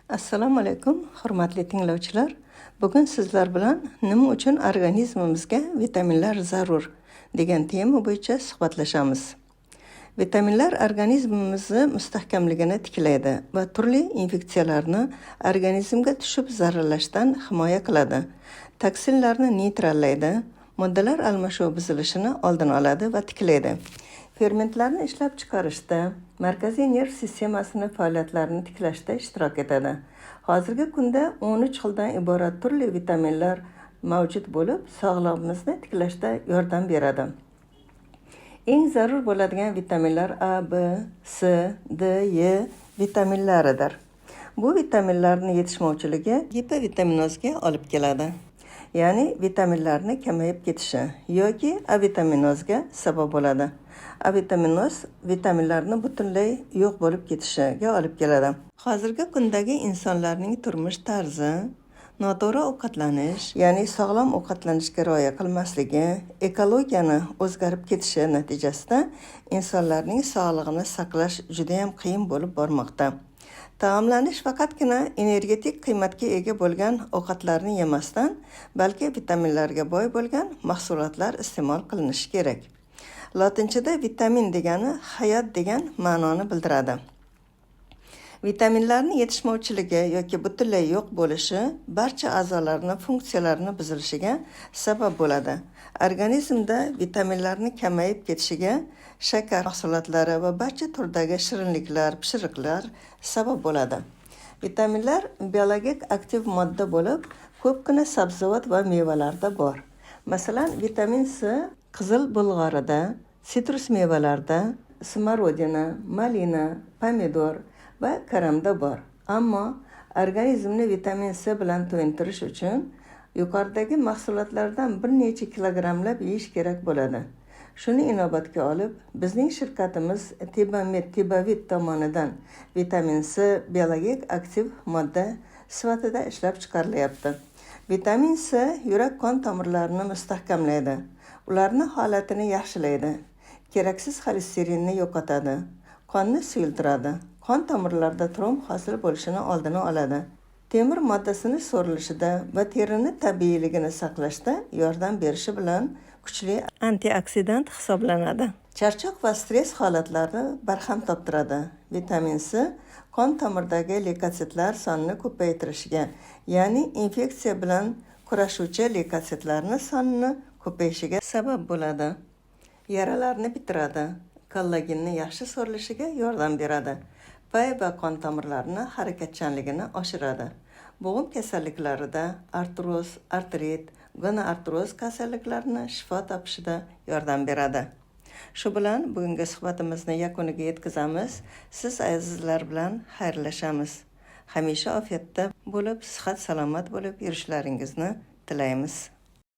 Assalomu alaykum, hurmatli tinglovchilar. Bugun sizlar bilan "Nima uchun organizmimizga vitaminlar zarur?" degan tema bo'yicha suhbatlashamiz. Vitaminlar organizmimizni mustahkamligini tiklaydi va turli infeksiyalarni organizmga tushib zararlashdan himoya qiladi. Toksinlarni neytrallaydi, moddalar almashuvi buzilishini oldini oladi va tiklaydi. Fermentlarni ishlab chiqarishda, markaziy nerv sistemasini faoliyatlarini tiklashda ishtirok etadi. Hozirgi kunda 13 xildan iborat turli vitaminlar mavjud bo'lib, sog'lig'imizni tiklashda yordam beradi. Eng zarur bo'ladigan vitaminlar A, B, C, D, E vitaminlaridir. Bu vitaminlarni yetishmovchiligi gipovitaminozga olib keladi. Ya'ni vitaminlarni kamayib ketishi yoki avitaminozga sabab bo'ladi. Avitaminoz vitaminlarni butunlay yo'q bo'lib ketishiga olib keladi. Hozirgi kundagi insonlarning turmush tarzi, noto'g'ri ovqatlanish, ya'ni sog'lom ovqatlanishga rioya qilmasligi, ekologiyani o'zgarib ketishi natijasida insonlarning sog'lig'ini saqlash judayam qiyin bo'lib bormoqda. Taomlanish faqatgina energetik qiymatga ega bo'lgan ovqatlarni yemasdan, balki vitaminlarga boy bo'lgan mahsulotlar iste'mol qilinishi kerak. Lotinchada vitamin degani hayot degan ma'noni bildiradi. Vitaminlarni yetishmovchiligi yoki butunlay yo'q bo'lishi barcha a'zolarni funksiyalarini buzilishiga sabab bo'ladi. Organizmda vitaminlarni kamayib ketishiga shakar mahsulotlari va barcha turdagi shirinliklar, pishiriqlar sabab bo'ladi. Vitaminlar biologik aktiv modda bo'lib, ko'pgina sabzavot va mevalarda bor. Masalan, vitamin C qizil bulg'orida, sitrus mevalarda, smorodina, malina, pomidor va karamda bor. Ammo organizmni vitamin C bilan to'yintirish uchun yuqoridagi mahsulotlardan bir necha kilogrammlab yeyish kerak bo'ladi. Shuni inobatga olib, bizning shirkatimiz Tibamed Tibavit tomonidan vitamin C biologik aktiv modda sifatida ishlab chiqarilyapti. Vitamin C yurak qon tomirlarini mustahkamlaydi, ularni holatini yaxshilaydi, keraksiz xolesterinni yo'qotadi, qonni suyultiradi, qon tomirlarida tromb hosil bo'lishini oldini oladi. Temir moddasini so'rilishida va terini tabiiyligini saqlashda yordam berishi bilan kuchli antioksidant hisoblanadi. Charchoq va stress holatlarini barham toptiradi. Vitamin C qon tomirdagi leykotsitlar sonini ko'paytirishiga, ya'ni infeksiya bilan kurashuvchi leykotsitlarni sonini ko'payishiga sabab bo'ladi. Yaralarni bitiradi, kollagenni yaxshi so'rilishiga yordam beradi. Pay va qon tomirlarini harakatchanligini oshiradi. Bo'g'im kasalliklarida artroz, artrit, gonoartroz kasalliklarini shifo topishida yordam beradi. Shu bilan bugungi suhbatimizni yakuniga yetkazamiz. Siz azizlar bilan xayrlashamiz. Hamisha ofiyatda bo'lib, sihat salomat bo'lib yurishlaringizni tilaymiz.